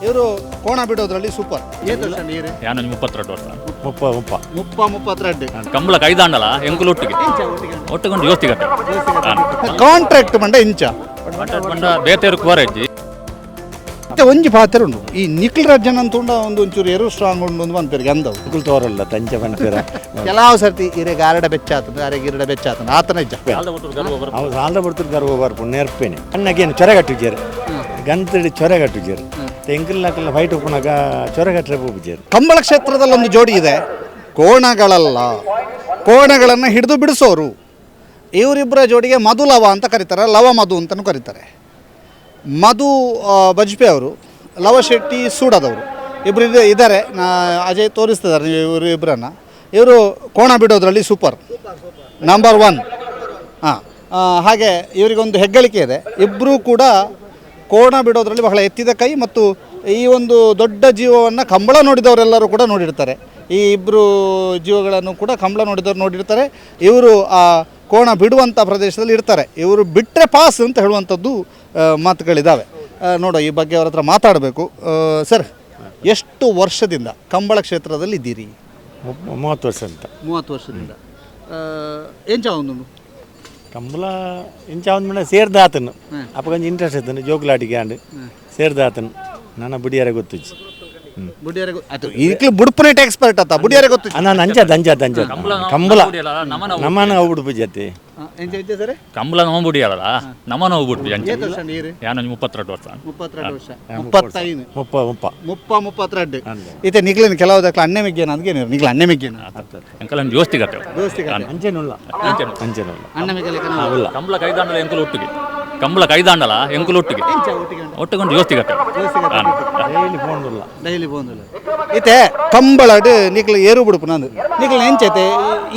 ಇವರು ಕೋಣ ಬಿಡೋದ್ರಲ್ಲಿ ಸೂಪರ್. ಏತ್ ವರ್ಷ ನೀರು? ಯಾನೊಂಜಿ 32 ವರ್ಷ. ಮುಪ್ಪ ಮುಪ್ಪ. ಮುಪ್ಪ 32. ಕಂಬಳ ಕೈದಾಂಡಲ ಎಂಕುಲು ಒಟ್ಟಿಗೆ ಒಟ್ಟುಕೊಂಡು ಯೋಸ್ತಿ ಕಟ್ಟೆ. ಕಾಂಟ್ರಾಕ್ಟ್ ಮಂಡ ಇಂಚ? ಪಂಡ ಬೇತೇರು ಕುವರೆಜ್ಜಿ. ಮತ್ತೆ ಒಂಜಿ ಪಾತ್ರ ಉಂಡು, ಈ ನಿಖಿಲ್ ರಾಜನ್ ಅಂತ ಉಂಡ ಒಂದು ಒಂಚೂರು ಎರು ಸ್ಟ್ರಾಂಗ್ ಉಂಡು ಒಂದು ಪನ್ಪೆರ್ ಅಂದವು. ಎಂಕುಲು ತೋರಲ್ಲ ತಂಚ ಪನ್ಪೇರ. ಕೆಲವು ಸರ್ತಿ ಇರೆಗ್ ಆರಡ ಬೆಚ್ಚಾತನ, ಅರೆಗೆ ಇರಡ ಬೆಚ್ಚಾತನ ಆತನ ಇಜ್ಜ. ಅವು ಸಾಲದ ಬರ್ತದೆ, ಗರ್ವ ಬರ್ಪು ನೆರ್ಪೇನೆ ಅಣ್ಣಗೇನು ಚೊರೆಗಟ್ಟುಜೇರು, ಗಂತಡಿ ಚೊರೆಗಟ್ಟುಜೇರು, ಎಂಕುಲ್ ಫೈಟ್ ಉಪ್ಪುನಾಗ ಚೊರೆಗಟ್ಟರೆ ಪೋಪುಜೇರು. ಕಂಬಳ ಕ್ಷೇತ್ರದಲ್ಲಿ ಒಂದು ಜೋಡಿ ಇದೆ, ಕೋಣಗಳಲ್ಲ, ಕೋಣಗಳನ್ನು ಹಿಡಿದು ಬಿಡಿಸೋರು. ಇವರಿಬ್ಬರ ಜೋಡಿಗೆ ಮಧು ಲವ ಅಂತ ಕರೀತಾರೆ, ಲವ ಮಧು ಅಂತಲೂ ಕರೀತಾರೆ. ಮಧು ಬಜ್ಪೆ ಅವರು, ಲವ ಶೆಟ್ಟಿ ಸೂಡದವರು. ಇಬ್ಬರು ಇದ್ದಾರೆ. ನಾ ಅಜಯ್ ತೋರಿಸ್ತಿದ್ದಾರೆ ನೀವು ಇವರು ಇಬ್ಬರನ್ನು. ಇವರು ಕೋಣ ಬಿಡೋದ್ರಲ್ಲಿ ಸೂಪರ್ ನಂಬರ್ 1. ಹಾಂ, ಹಾಗೆ ಇವರಿಗೊಂದು ಹೆಗ್ಗಳಿಕೆ ಇದೆ. ಇಬ್ಬರೂ ಕೂಡ ಕೋಣ ಬಿಡೋದ್ರಲ್ಲಿ ಬಹಳ ಎತ್ತಿದ ಕೈ ಮತ್ತು ಈ ಒಂದು ದೊಡ್ಡ ಜೀವವನ್ನು ಕಂಬಳ ನೋಡಿದವರೆಲ್ಲರೂ ಕೂಡ ನೋಡಿರ್ತಾರೆ. ಈ ಇಬ್ಬರು ಜೀವಗಳನ್ನು ಕೂಡ ಕಂಬಳ ನೋಡಿದವರು ನೋಡಿರ್ತಾರೆ. ಇವರು ಆ ಕೋಣ ಬಿಡುವಂಥ ಪ್ರದೇಶದಲ್ಲಿ ಇರ್ತಾರೆ. ಇವರು ಬಿಟ್ಟರೆ ಪಾಸ್ ಅಂತ ಹೇಳುವಂಥದ್ದು ಮಾತುಗಳಿದ್ದಾವೆ. ನೋಡುವ, ಈ ಬಗ್ಗೆ ಅವರ ಹತ್ರ ಮಾತಾಡಬೇಕು. ಸರ್, ಎಷ್ಟು ವರ್ಷದಿಂದ ಕಂಬಳ ಕ್ಷೇತ್ರದಲ್ಲಿ ಇದ್ದೀರಿ? 30 ವರ್ಷ ಅಂತ. 30 ವರ್ಷದಿಂದ. ಎಂಚ ಒಂದು? ಕಂಬಳ ಇಂಚ ಒಂದು ಮನೆ ಸೇರ್ದ ಆತನು, ಅಪ್ಪ ಕೊಂಚ ಇಂಟ್ರೆಸ್ಟ್ ಇದ್ದಾನೆ ಜೋಗುಲಾಟಿಗೆ ಆಂಡ್ ಸೇರ್ದ ಆತನು. ನನ್ನ ಬುಡಿಯಾರೆ ಗೊತ್ತುಜ್ಜಿ. ಬುಡಿಯಾರೆ ಅದು ಈಗಲೂ ಬುಡ್ಪುನೇಟ್ ಎಕ್ಸ್ಪರ್ಟ್ ಆತ, ಬುಡಿಯಾರೆ ಗೊತ್ತು. ನಾನು ಅಂಚದ ಅಂಚದ ಅಂಚದ ಕಂಬಳ ನಮ್ಮನ ಅವು ಉಡುಪು ಜೊತೆ. ಸರ್. ಕಂಬಳ ನಮ್ಮ ಬುಡಿಯಲ್ಲ, ನಮ್ಮ ನೋವು ಬಿಡ್ಪು ಅಂಚ. ಯಾನೊಂಜಿ 32 ವರ್ಷ. 32 ವರ್ಷ, 35. ಮುಪ್ಪ ಮುಪ್ಪ. ಮುಪ್ಪ 32. ಈತ ನಿಗ್ಲಿನ ಕೆಲವು ದಾಖಲೆ ಅಣ್ಣೆ ಮಿಗ್ಗೇನ ಅಂದ್ಗೇನು ನಿಗ್ಲ ಅಣ್ಣೆ ಮಿಗ್ಗೇನ? ಎಂಕಲ ಜೋಸ್ತಿ ಕಟ್ಟೆ. ಅಂಚೆನುಲ್ಲ, ಅಂಚೆನುಲ್ಲ. ಅಣ್ಣ. ಕಂಬಳ ಕೈದಾಂಡಲ ಎಂಕುಲು ಒಟ್ಟಿಗೆ, ಕಂಬಳ ಕೈದಾಂಡಲ ಎಂಕುಲು ಒಟ್ಟಿಗೆ ಒಟ್ಟುಕೊಂಡು ಜೋಸ್ತಿ ಕಟ್ಟೆ. ಡೈಲಿ ಫೋನ್ ಉಲ್ಲ. ಡೈಲಿ ಬಂದಿಲ್ಲ. ಈತೆ ಕಂಬಳಡ್ ನಿಕ್ಲ ಏರು ಬಿಡುಪು ನಂದು ನಿಕ್ಲ ಎಂಚೈತೆ?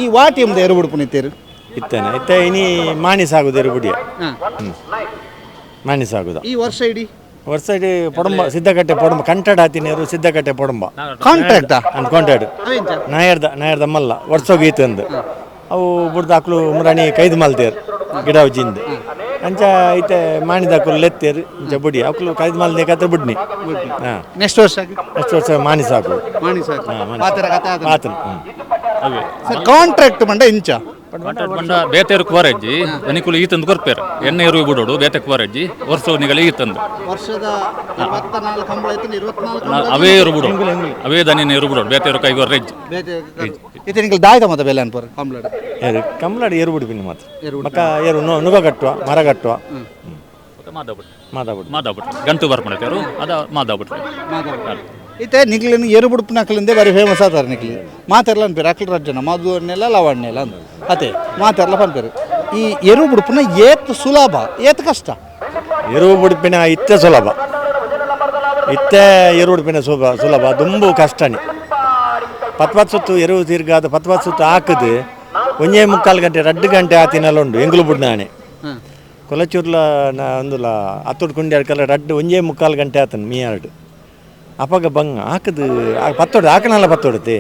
ಈ ವಾ ಟೀಮ್ದ ಏರು ಬಿಡುಪು ನಿತ್ತೇರು? ಇತ್ತೇನೆ ಇತ್ತೆ ಇನಿ ಮಾಣಿ ಸಾಗುದೇರು ಬುಡಿಯ ಮಾಣಿ ಸಾಗುದ. ಈ ವರ್ಷ ಇಡೀ? ವರ್ಷ ಇಡೀ ಪೊಡಂಬ, ಸಿದ್ದಕಟ್ಟೆ ಪೊಡಂಬ ಕಂಟಡ್ ಹಾತಿನೇರು, ಸಿದ್ದಕಟ್ಟೆ ಪೊಡಂಬ. ಕಾಂಟ್ರಾಕ್ಟಾ? ಅಂದ್ಕೊಂಡಾಡು ನಾಯರ್ದ ನಾಯರ್ದ ಮಲ್ಲ ವರ್ಷೋಗಿ ಅಂದು ಅವು ಬುಡ್ದು ಅಕ್ಲು ಮುರಾಣಿ ಕೈದು ಮಲ್ತೇರು ಗಿಡ ಜಿಂದು ಅಂಚ. ಐತೆ ಮಾಣಿದ ಅಕ್ಲು ಲೆತ್ತೇರು ಇಂಚ ಬುಡಿ ಅಕ್ಲು ಕೈದು ಮಲ್ದೆ ಕತ್ರ ಬುಡ್ನಿ. ಹಾಂ. ನೆಕ್ಸ್ಟ್ ವರ್ಷ? ಎಷ್ಟು ವರ್ಷ ಮಾಣಿ ಸಾಕು. ಮಾಣಿ ಸಾಕು. ಆತನು ಹ್ಞೂ. ಅವೇ. ಸರ್, ಕಾಂಟ್ರಾಕ್ಟ್ ಮಂಡ ಇಂಚ? ಪಂಡ ಬೇತೇರು ಕುವರೆಜ್ಜಿ, ಎನಿಕುಲು ಈ ತಂದು ಕೊರ್ಪೇರು, ಎಣ್ಣೆ ಎರುವು ಬಿಡೋಡು. ಬೇತೆ ಕುವರೆಜ್ಜಿ, ವರ್ಷ ನಿಗಲಿ ಈ ತಂದು. ವರ್ಷದ 24 ಕಂಬಳ ಐತೆ, 24. ಅವೇ ಎರು ಬಿಡೋಡು, ಅವೇ ದನಿ ಎರು ಬಿಡೋಡು, ಬೇತೇರು ಕೈಗೊರ್ರೆಜ್ಜಿ. ಇತ್ತೆ ನಿಂಗೆ ದಾಯ್ತ ಮತ್ತೆ ಬೆಲೆ ಅನ್ಪೋರು ಕಂಬಳಡ್? ಏರು ಕಮಲಾಡಿ ಏರು ಬಿಡ್ಪಿನಿ ಮಾತ್ರ ಮಕ್ಕ ಏರು ನುಗ ಕಟ್ಟುವ, ಮರ ಕಟ್ಟುವ. ಮಾದಾಬಿಟ್ಟು. ಮಾತಾಬಿಡು. ಮಾದಾಬಿಟ್ರು ಗಂಟು ಬರ್ಪಣತೇರು ಅದ ಮಾದಾಬಿಟ್ರು. ಇತ್ತೆ ನಿಕ್ಲಿನ ಏರು ಬುಡುಪು ನಕಲಿಂದೆ ಬಾರಿ ಫೇಮಸ್ ಆತಾರೆ. ನಿಕ್ಲಿ ಮಾತೆರ್ಲ ಅನ್ಪೇರು ಅಕ್ಲ ರಜ್ಜನ ಮಧು ಅನ್ನೆಲ್ಲ ಲವಣ್ಣೆಲ್ಲ ಅಂದು ಅದೇ ಮಾತೆರ್ಲ ಪನ್ಪೇರು. ಈ ಎರು ಬುಡುಪುನ ಏತ್ ಸುಲಭ, ಏತ್ ಕಷ್ಟ? ಎರುವು ಬಿಡ್ಪಿನ ಇತ್ತೆ ಸುಲಭ, ಇತ್ತೆ ಎರು ಉಡುಪಿನ ಸುಲಭ ಸುಲಭ, ದುಂಬು ಕಷ್ಟನೇ. ಪತ್ಪತ್ ಸುತ್ತು ಎರುವು ತಿರ್ಗಾದ ಪತ್ಪತ್ ಸುತ್ತು ಹಾಕದು ಒಂಜೇ ಮುಕ್ಕಾಲು ಗಂಟೆ ರಡ್ಡು ಗಂಟೆ ಆತಿನಲ್ಲ ಉಂಡು. ಎಂಗುಲು ಬುಡ್ನಾಣೆ ಕೊಲಚೂರ್ಲ ನಾ ಅಂದುಲ ಅತ್ತುಡ್ ಕುಂಡಿ ಅಡ್ಕಲ್ಲ ರಡ್ಡು ಒಂಜೇ ಮುಕ್ಕಾಲು ಗಂಟೆ ಆತನು ಮೀ ಎರಡು. ಅಪಗ ಬಂಗ ಹಾಕದು ಪತ್ತೊಡು ಹಾಕನಲ್ಲ ಪತ್ತೊಡುತ್ತೆ.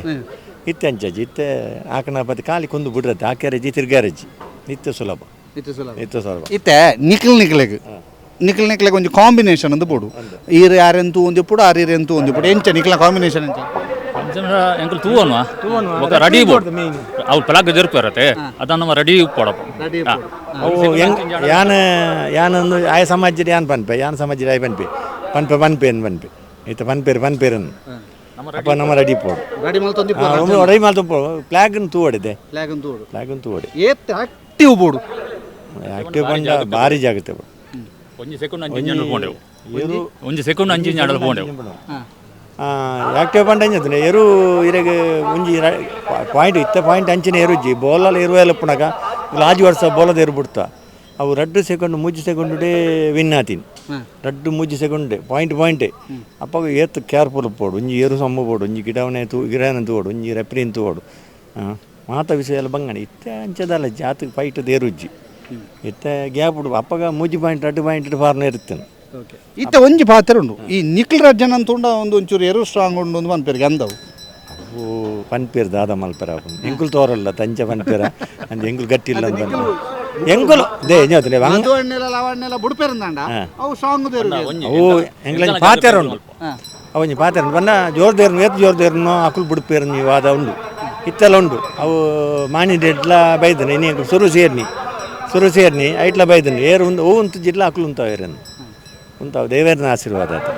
ಇತ್ತೆ ಅಂಚಜ್ಜಿ, ಇತ್ತೆ ಹಾಕನ ಪತ್ತಿ ಖಾಲಿ ಕುಂದು ಬಿಡ್ರತ್ತೆ, ಹಾಕ್ಯಾರಜ್ಜಿ ತಿರ್ಗಾರಜ್ಜಿ. ಇತ್ತೆ ಸುಲಭ, ಇತ್ತೆ ಸುಲಭ. ಇತ್ತೆ ನಿಕ್ಲ್ ನಿಕ್ಲೆಗ್ ನಿಕ್ಲ್ ನಿಕ್ಲೆಗ್ ಒಂಜಿ ಕಾಂಬಿನೇಷನ್ ಅಂದು ಬೋಡು. ಈರ್ ಯಾರೆಂತೂ ಒಂದಿಪ್ಪುಡು, ಆರ್ ಈರೆಂತೂ ಒಂದಿಪ್ಪುಡು. ಎಂಚ ನಿಕ್ಲ ಕಾಂಬಿನೇಷನ್ ಎಂಚ? ಎಂಕುಲು ತೂವನ್ವಾ ಬೊಕ ರೆಡಿ ಬೋಡು. ಅವು ಪ್ಲಾಗ್ ಜರುಪೇರತೆ, ಅದನ್ನ ನಮ್ಮ ರೆಡಿ ಪೋಡಪ್ಪ. ಅವು ಹೆಂಗ್ ಯಾನ ಯಾನ ಒಂದು ಆಯ ಸಮಾಜದ ಯಾನ್ ಪನ್ಪೆ, ಯಾನ್ ಸಮಾಜದ ಆಯ ಪನ್ಪೆ ಪನ್ಪೆ ಪನ್ಪೆ ಅನ್ ಪನ್ಪೆ ಇತ್ತ ಪನ್ಪೇರು ಪನ್ಪೇರನ್ನು ಅಪ್ಪ ನಮ್ಮ ರೆಡಿ ಪೋಡು. ರೆಡಿ ಮಲ್ತೊಂದಿ. ರೆಡಿ ಮಾಲ್ತು ಫ್ಲಾಗ್ ತೂವಡಿದೆ. ಫ್ಲಾಗ್ ತೂವಡು. ಫ್ಲಾಗ್ ತೂವಡಿ. ಏತ್ ಆಕ್ಟಿವ್ ಬೋಡು? ಆಕ್ಟಿವ್ ಪಂಡ ಭಾರಿ ಜಾಗತೆ ಬೋಡು. ಒಂಜಿ ಸೆಕೆಂಡ್ ಅಂಚಿ ಜಾಡಲ್ ಪೋಂಡೆವು, ಒಂಜಿ ಸೆಕೆಂಡ್ ಅಂಚಿ ಜಾಡಲ್ ಪೋಂಡೆವು. ಆಕ್ಟಿವ್ ಪಂಡ ಅಂಚನೆ ಎರು ಇರೆಗ್ ಒಂಜಿ ಪಾಯಿಂಟ್ ಇತ್ತ ಪಾಯಿಂಟ್ ಅಂಚಿನ ಎರುಜ್ಜಿ ಬೋಲಲ್ಲಿ ಎರುವೆ ಪುನಗ ಆಜಿ ವರ್ಷ ಬೋಲದ ಎರು ಬಿಡ್ತಾ. ಅವು ರಡ್ಡು ಸೆಕೆಂಡ್ ಮೂಜಿ ಸೆಕೆಂಡ್ ವಿನ್ ಆತೀನಿ, ರಡ್ಡು ಮೂಜಿ second point point. ಅಪ್ಪಾಗ ಏತ್ ಕೇರ್ಫುಲ್ ಪೋಡು, ಒಂಜಿ ಏರು ಸಮ್ಮ ಬೋಡು, ಒಂಜಿ ಗಿಡವನೆ ತೂ ಗಿಡನ ತೂವಡು, ಒಂಜಿ ರೆಪ್ರಿನ್ ತೂವಡು. ಮಾತ ವಿಷಯ ಎಲ್ಲ ಬಂಗಣಿ. ಇತ್ತೆ ಅಂಚದಲ್ಲ, ಜಾತಕ್ಕೆ ಫೈಟ್ ದೇರುಜ್ಜಿ ಇತ್ತೆ ಗ್ಯಾಪ್ ಉಡು. ಅಪ್ಪಗ ಮೂಜಿ ಪಾಯಿಂಟ್ ರಡ್ಡು ಪಾಯಿಂಟ್ ಫಾರ್ನ ಇರ್ತೇನೆ. ಇತ್ತೆ ಒಂಜಿ ಪಾತ್ರ ಉಂಡು, ಈ ನಿಖಿಲ್ ರಾಜನ್ ಅಂತ ಉಂಡ ಒಂದು ಒಂಚೂರು ಎರು ಸ್ಟ್ರಾಂಗ್ ಉಂಡು ಒಂದು ಪನ್ಪೇರಿಗೆ ಅಂದವು. ಅವು ಪನ್ಪೇರು ದಾದ ಮಲ್ಪೆರ, ಎಂಕುಲು ತೋರಲ್ಲ ತಂಚ ಪನ್ಪೇರ ಅಂದ್, ಎಂಕುಲು ಗಟ್ಟಿ ಇಲ್ಲ ಅಂತ ಪನ್ಪೇರು. ಎಂಕುಲು they ಎಂಜೋತಲೆ ಮಧು ಅಣ್ಣೆಲ ಲವಣ್ಣೆಲ ಬುಡ್ಪೇರಂದಾಂಡ ಅವು ಸ್ಟ್ರಾಂಗ್ ದೇರು. ಅವು ಎಂಗ್ಲ ಪಾತೆರ ಉಂಡು. ಅವು ಒಂಜಿ ಪಾತೆರ ಉಂಡು ಬನ್ನ ಜೋರ್ ದೇರ್ನು ಏತ್ ಜೋರ್ ದೇರ್ನು ಅಕುಲು ಬುಡ್ಪೇರು ವಾದ ಉಂಡು ಇತ್ತೆಲ್ಲ ಉಂಡು. ಅವು ಮಾಣಿ ಡೆಡ್ಲ ಬೈದನೆ ಇನಿ ಎಂಕುಲು ಸುರು ಸೇರ್ನಿ ಸುರು ಸೇರ್ನಿ ಐಟ್ಲ ಬೈದನೆ ಏರು ಉಂದು ಅವು ಉಂತು ಜಿಲ್ಲ ಅಕುಲು ಉಂತಾವ ಏರನ್ನು ಉಂತಾವು ದೇವೇರ್ನ ಆಶೀರ್ವಾದ ಆತ.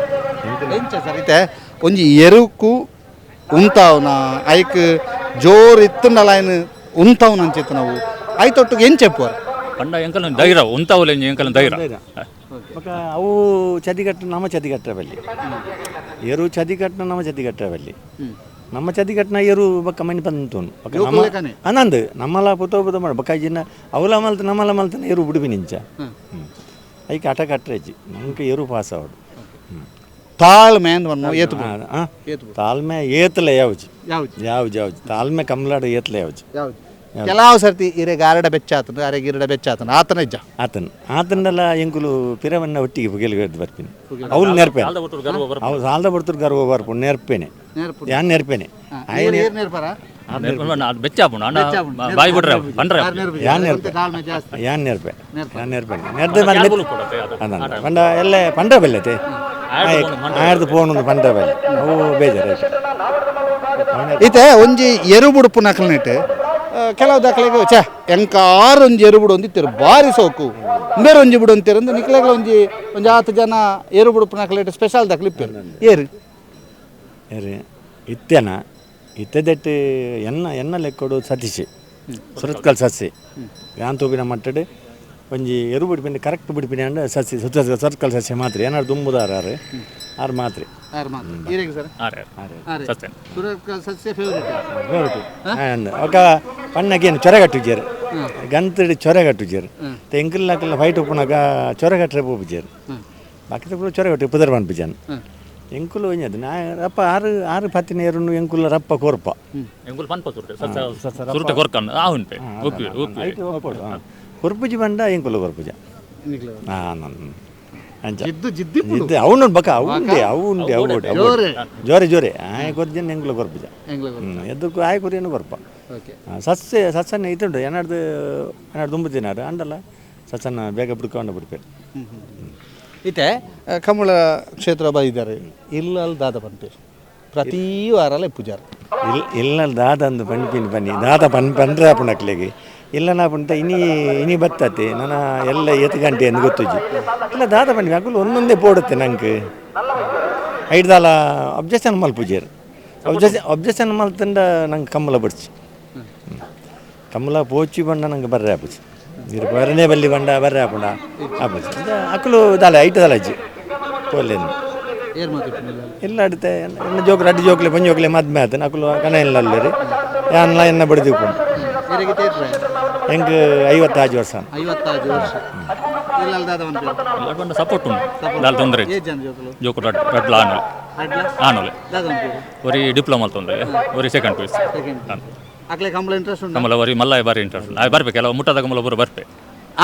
ಎಂಚ ಸರ್ ಇತ್ತೆ ಒಂಜಿ ಎರುಕು ಉಂತಾವ್ನ ಐಕ್ ಜೋರ್ ಇತ್ತುಂಡಲ ಐನ್ ಉಂತಾವ್ನ ಅಂಚಿತ್ತು ನಾವು ಐತೊಟ್ಟಿಗೆ ಎಂಚ ಎಪ್ಪುವರು? ಪಂಡ ಎಂಕಲ್ನ ಧೈರ್ಯ ಉಂತಾವಲೆ ಎಂಕಲ್ನ ಧೈರ್ಯ. ಬೊಕ ಅವು ಚದಿಗಟ್ಟು ನಮ್ಮ ಚದಿಗಟ್ಟರ ಬಲ್ಲಿ ಏರು ಚದಿಗಟ್ಟನ ನಮ್ಮ ಚದಿಗಟ್ಟರ ಬಲ್ಲಿ ನಮ್ಮ ಚದಿಗಟ್ಟನ ಏರು ಬೊಕ್ಕ ಮಣಿ ಪಂತೋನು ಬೊಕ್ಕ ನಮ್ಮ ಲೆಕ್ಕನೆ? ಅನಂದ್ ನಮ್ಮಲ ಪುತೋ ಪುತೋ ಮಾಡ ಬೊಕ್ಕ ಜಿನ್ನ ಅವಲ ಮಲ್ತ ನಮ್ಮಲ ಮಲ್ತನ ಏರು ಬುಡುಪಿ ನಿಂಚ ಐಕ್ ಆಟ ಕಟ್ಟರೆಜ್ಜಿ ನಂಗೆ ಏರು ಪಾಸ್ ಆವಡು. ತಾಳ್ಮೆ ಅಂದ್ ವನ್ನು ಏತು ತಾಳ್ಮೆ ಏತಲ ಯಾವ್ಜಿ. ಯಾವ್ಜಿ? ಯಾವ್ಜಿ ಯಾವ್ಜಿ ತಾಳ್ಮೆ ಕಮ್ಲಾಡ ಏತಲ ಯಾವ್ಜಿ. ಯಾವ್ದು ಕೆಲವು ಸರ್ತಿ ಇರೆ ಗಾರಡ ಬೆಚ್ಚ ಆತನ ಅರೆ ಗಿರಡ ಬೆಚ್ಚ ಆತನ ಆತನ ಇಜ್ಜ. ಆತನ ಆತನಲ್ಲ ಎಂಕುಲು ಪಿರವನ್ನ ಒಟ್ಟಿಗೆ ಪುಗೆಲ್ ಬರ್ತೀನಿ ಅವ್ಲು ನೆರ್ಪೇನೆ. ಅವು ಸಾಲದ ಬರ್ತರು ಗರ್ವ ಬರ್ಪು ನೆರ್ಪೇನೆ ಯಾನ್ ನೆರ್ಪೇನೆ. ಬೆಚ್ಚ ಆಪುಂಡು ಅಣ್ಣ ಬಾಯಿ ಬಿಡ್ರೆ ಪಂಡ್ರೆ. ಯಾನ್ ನೆರ್ಪೆ ಯಾನ್ ನೆರ್ಪೆ ಯಾನ್ ನೆರ್ಪೇನೆ ನೆರ್ದೆ ಪಂಡ ಎಲ್ಲ ಪಂಡ ಬೆಲ್ಲತೆ ಆಯ್ದು ಪೋಣೊಂದು ಪಂಡ ಬೆಲ್ಲ ಅವು ಬೇಜಾರು. ಇತ್ತೆ ಒಂಜಿ ಎರು ಬುಡುಪು ನಕಲ್ನಿಟ್ಟು ಕೆಲವು ದಾಖಲೆಗೆ ಛೇ ಎಂಕಾರು ಒಂಜಿ ಎರು ಬುಡು ಒಂದಿತ್ತಿರು ಬಾರಿ ಸೋಕು ಬೇರೆ ಒಂಜಿ ಬುಡು ಅಂತೀರ ಅಂದ್ರೆ ನಿಕ್ಲೆಗಳ ಒಂಜಿ ಒಂಜಿ ಆತು ಜನ ಎರು ಬುಡುಪು ನಕಲಿಟ್ಟು ಸ್ಪೆಷಲ್ ದಾಖಲೆ ಇಪ್ಪೇರು ಏರು ಏರು ಇತ್ತೆನ ಇತ್ತೆದೆಟ್ಟು ಎನ್ನ ಎನ್ನ ಲೆಕ್ಕೊಡು ಸತೀಶ್ ಸುರತ್ಕಲ್ ಸಸಿ ಯಾನ್ ತೂಪಿನ ಮಟ್ಟಡು ಒಂಜಿ ಎರು ಬಿಡ್ಪಿನ ಕರೆಕ್ಟ್ ಬಿಡ್ಪಿನ ಅಂಡ ಸಸಿ ಸುರತ್ಕಲ್ ಸಸಿ ಮಾತ್ರ ಏನಾರು ದುಂಬುದಾರ ಆರು ಆರು ಮಾತ್ರೆ. ಸರ್ ಆರೆ ಸತ್ತೇನೆ. ಸುರತ್ಕಲ್ ಸಸ್ಯ ಫೇವರೇಟ್. ఒక ಪಣ್ಣಗೇನು ಚೊರೆಗಟ್ಟುಜೇರು ಗಂತಡಿ ಚೊರೆಗಟ್ಟುಜೇರು ಎಂಕಲ್ನಾಕಲ್ಲ ಫೈಟ್ ಉಪ್ಪುನಾಗ ಚೊರೆಗಟ್ಟರೆ ಪೋಪುಜೇರು ಬಾಕಿ ಪೂರ ಚೊರೆಗಟ್ಟು ಪುದರ್ ಪನ್ಪುಜಾನ್ ಎಂಕುಲು ಒಂಜದು ನಾ ರಪ್ಪ ಆರು ಆರು ಪತ್ತಿನ ಏರುನು ಎಂಕುಲ ರಪ್ಪ ಕೋರ್ಪ. ಎಂಕುಲು ಪನ್ಪ ಸುರುಟೆ ಸುರುಟೆ ಕೊರ್ಕಂಡು ಆ ಉಂಟೆ ಉಪ್ಪಿ ಉಪ್ಪಿ ಕೊರ್ಪುಜಿ ಬಂಡ ಎಂಕುಲು ಕೊರ್ಪುಜ ಹಾಂ ಅಂಚ ಜಿದ್ದು ಜಿದ್ದಿ ಜಿದ್ದು ಅವನು ಬಕ ಅವು ಉಂಡೆ ಅವು ಉಂಡೆ ಅವು ಉಂಡೆ ಜೋರೆ ಜೋರೆ ಆಯ್ ಕೊರ್ಜನ್ ಎಂಕುಲು ಕೊರ್ಪುಜ ಎದ್ದಕ್ಕೂ ಆಯ್ ಕೊರಿಯನ್ನು ಕೊರ್ಪ. ಓಕೆ. ಸಸ್ಯ ಸಸ್ಯನ ಇತ್ತುಂಡು ಏನಾಡ್ದು ಏನಾಡ್ದು ದುಂಬುತ್ತಿನಾರು ಅಂಡಲ್ಲ ಸಸ್ಯನ ಬೇಗ ಬಿಡ್ಕೊಂಡು ಬಿಡ್ಪೇರು. ಇತ್ತೆ ಕಂಬಳ ಕ್ಷೇತ್ರ ಬೈದಾರೆ ಇಲ್ಲ ಅಲ್ಲಿ ದಾದ ಪನ್ಪೇರು ಪ್ರತಿ ವಾರಲ ಪೂಜಾರ. ಇಲ್ಲ ಇಲ್ಲ ದಾದ ಅಂದು ಪನ್ಪಿನ ಬನ್ನಿ ದಾದ ಪನ್ ಪನ್ರೆ ಆಪುಣಕ್ಲೆಗೆ ಇಲ್ಲ ನಾ ಪುಂಟ ಇನಿ ಇನಿ ಬತ್ತತೆ ನನ್ನ ಎಲ್ಲ ಏತು ಗಂಟೆ ಎಂದು ಗೊತ್ತುಜಿ ಇಲ್ಲ ದಾದ ಬನ್ನಿ ಅಕುಲು ಒಂದೊಂದೇ ಪೋಡುತ್ತೆ ನಂಗೆ ಐಡ್ದಾಲ ಅಬ್ಜೆಕ್ಷನ್ ಮಲ್ಪುಜೇರು ಅಬ್ಜೆಕ್ಷನ್ ಅಬ್ಜೆಕ್ಷನ್ ಮಲ್ತಂಡ ನಂಗೆ ಕಮ್ಮಲ ಬಡ್ಚಿ ಕಮ್ಮಲ ಪೋಚಿ ಬಂಡ ನಂಗೆ ಬರ್ರೆ ಆಪುಜಿ ಇರು ಬರನೇ ಬಲ್ಲಿ ಬಂಡ ಬರ್ರೆ ಆಪುಂಡ ಆಪುಜಿ ಅಕುಲು ದಾಲ ಐಟ್ ದಾಲ ಅಜ್ಜಿ ಪೋಲೇನು ಇಲ್ಲ ಅಡ್ತೆ ಎನ್ನ ಜೋಕ್ಲು ಅಡ್ಡಿ ಜೋಕ್ಲೆ ಪಂಜಿ ಜೋಕ್ಲೆ ಮದ್ಮೆ ಆತನ ಅಕುಲು ಕಣ ಇಲ್ಲ ಅಲ್ಲರಿ ಯಾನ್ಲ ಎನ್ನ ಬಡಿದು ಎಂಕ್ 55 ವರ್ಷ. 55 ವರ್ಷ ಇಲ್ಲ ಅಲ್ಲಿ ದಾದ ಪನ್ಪೇರು. ಬಂಡ ಸಪೋರ್ಟ್ ಉಂಟು ದಾಲ ತೊಂದರೆ ಏತ್ ಜನ ಜೋಕುಲು? ಜೋಕು ರಡ್ಲ ಆನೋಲೆ ಆನೋಲೆ ದಾದ ಪನ್ಪೇರು? ಒರಿ ಡಿಪ್ಲೊಮಾ ತೊಂದರೆ ಒರಿ second P U C. ಅಕ್ಲೆ Kambala interest ಉಂಟು? ಕಮಲ ಒರಿ ಮಲ್ಲಾಯ ಬಾರಿ ಇಂಟ್ರೆಸ್ಟ್ ಆಯ್ ಬರ್ಪೆ ಕೆಲವು ಮುಟ್ಟದ ಕಮಲ ಪೂರ ಬರ್ಪೆ.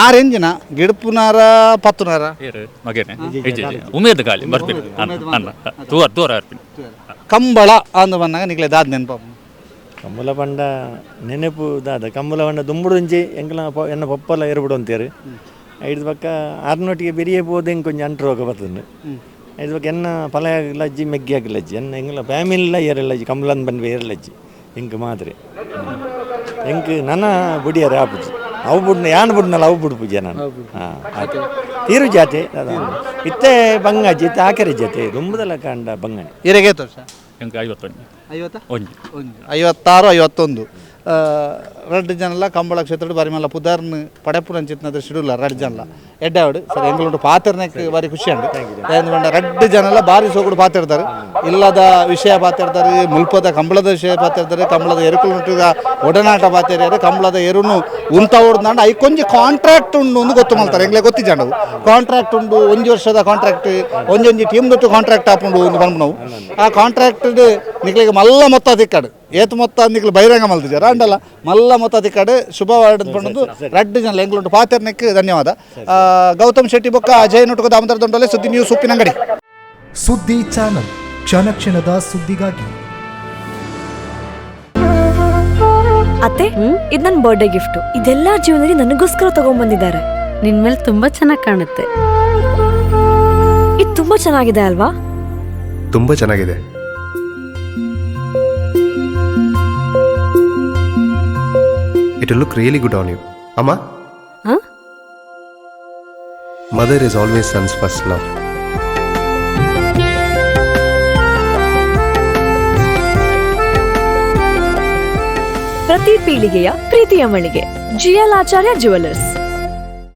ಆ ರೇಂಜಿನ ಗಿಡಪುನಾರ ಪತ್ತುನಾರ ಏರು ಮಗೇನೆ ಇಜ್ಜಿ ಉಮೇದ್ ಖಾಲಿ ಬರ್ಪೆ ಅನ್ನ ತೂವರ್ ತೂವರ್ ಬರ್ಪಿನಿ. ಕಂಬಳ ಅಂದು ಬಂದಾಗ ನಿಕ್ಲೆ ದಾದ ನೆನಪು? ಕಂಬಳ ಪಂಡ ನೆನಪು ದಾದ ಕಂಬಳ ಪಂಡ ದುಂಬುಡುಂಚಿ ಎಂಕಲ ಎನ್ನ ಪಪ್ಪಲ ಏರ್ಬಿಡು ಅಂತೀರು ಐದು ಪಕ್ಕ ಆರ್ನೊಟ್ಟಿಗೆ ಬೆರಿಯೇ ಪೋದು ಎಂಕ್ ಒಂಜಿ ಅಂಟು ರೋಗ ಬರ್ತದೆ ಐದು ಪಕ್ಕ ಎನ್ನ ಫಲ ಆಗಲಜ್ಜಿ ಮೆಗ್ಗಿ ಆಗಲಜ್ಜಿ ಎನ್ನ ಎಂಗ್ಲ ಫ್ಯಾಮಿಲಿಲ ಏರಲ್ಲಜ್ಜಿ ಕಂಬಳನ್ ಬಂದ್ವೆ ಏರಲಜ್ಜಿ ಎಂಕ್ ಮಾತ್ರೆ ಎಂಕ್ ನನ್ನ ಬುಡಿಯರ ಆಪುಜಿ ಅವು ಬುಡ್ನ ಯಾನ್ ಬುಡ್ನಲ್ಲ ಅವು ಬುಡ್ ಪೂಜೆ ನಾನು ಹಾಂ ತೀರು ಜಾತೆ ಇತ್ತೆ ಬಂಗಾಜಿ ಇತ್ತೆ ಆಕೆರೆ ಜಾತೆ ದುಂಬುದಲ್ಲ ಕಂಡ ಬಂಗನೆ. ಇರೆಗೆ ಏತ್ ವರ್ಷ? ಎಂಕ್ 51. 50 ಒಂಜಿ 56 51 ರಡ್ಡು ಜನಲ ಕಂಬಳ ಕ್ಷೇತ್ರ ಬಾರಿ ಮಲ್ಲ ಪುದಾರ್ನ್ ಪಡೆಪುನಂಚಿತ್ನ ದೃಷ್ಟಿಡುಲ್ಲ ರಡ್ಡು ಜನಲ ಎಡ್ಡಾವಡು ಸರ್ ಎಂಗ್ಲುಂಡು ಪಾತ್ರನಕ್ಕೆ ಬಾರಿ ಖುಷಿ ಉಂಡು ಯಾಕಂದ್ರೆ ರಡ್ಡು ಜನಲ ಬಾರಿ ಸೋಗುಡು ಪಾತಿರ್ತಾರೆ ಇಲ್ಲದ ವಿಷಯ ಪಾತಿರ್ತಾರೆ ಮುಲ್ಪದ ಕಂಬಳದ ವಿಷಯ ಪಾತಿರ್ತಾರೆ ಕಂಬಳದ ಎರುಕುಲು ಒಡನಾಟ ಪಾತಿರ್ಯಾರು ಕಂಬಳದ ಎರುನು ಉಂತ ಓಡ್ದಾಂಡ ಐಕೊಂಜಿ ಕಾಂಟ್ರಾಕ್ಟ್ ಉಂಡು ಒಂದು ಗೊತ್ತು ಮಾಡ್ತಾರೆ ಎಂಗ್ಲೆ ಗೊತ್ತಿಜಾಂಡವು ಕಾಂಟ್ರಾಕ್ಟ್ ಉಂಡು ಒಂಜಿ ವರ್ಷದ ಕಾಂಟ್ರಾಕ್ಟ್ ಒಂಜೊಂಜಿ ಟೀಮ್ ದೊಟ್ಟು ಕಾಂಟ್ರಾಕ್ಟ್ ಆಪುಂಡು ಒಂದು ಪನ್ಪುನವು ಆ ಕಾಂಟ್ರಾಕ್ಟ್ ನಿಕ್ಲೆಗ್ ಮಲ್ಲ ಮೊತ್ತ ತಿಕ್ಕಾಡು ಏತು ಮೊತ್ತ ನಿಕ್ಲು ಬಹಿರಂಗ ಮಲ್ತಿಜಾರ ಅಂಡಲ್ಲ ಮಲ್ಲ ಮೊತ್ತ ತಿಕ್ಕಾಡು ಶುಭ ಪಂಡೊಂದು ರಡ್ಡು ಜನ ಎಂಗ್ಲುಂಟು ಪಾತೆರ್ನೆಕ್ ಧನ್ಯವಾದ. ಗೌತಮ್ ಶೆಟ್ಟಿ ಬೊಕ್ಕ ಅಜಯ್ ನಟುಕ ದಾಮೋದರ ದೊಂಡಲೆ ಸುದ್ದಿ ನ್ಯೂಸ್ ಉಪ್ಪಿನಂಗಡಿ. ಸುದ್ದಿ ಚಾನಲ್ ಕ್ಷಣ ಕ್ಷಣದ ಸುದ್ದಿಗಾಗಿ. ಅತ್ತೆ, ಇದು ನನ್ನ ಬರ್ಡೇ ಗಿಫ್ಟ್. ಇದೆಲ್ಲಾ ಜೀವನದಲ್ಲಿ ನನಗೋಸ್ಕರ ತಗೊಂಡ್ಬಂದಿದ್ದಾರೆ. ನಿನ್ ಮೇಲೆ ತುಂಬಾ ಚೆನ್ನಾಗಿ ಕಾಣುತ್ತೆ. ಇದು ತುಂಬಾ ಚೆನ್ನಾಗಿದೆ ಅಲ್ವಾ? ತುಂಬ ಚೆನ್ನಾಗಿದೆ. It look really good on you ಅಮ್ಮ. ಹಾ? Mother is always son's first love. ಪ್ರತಿ ಪೀಳಿಗೆಯ ಪ್ರೀತಿಯ ಮಳಿಗೆ, ಜಿಎಲ್ ಆಚಾರ್ಯ ಜುವೆಲ್ಲರ್ಸ್.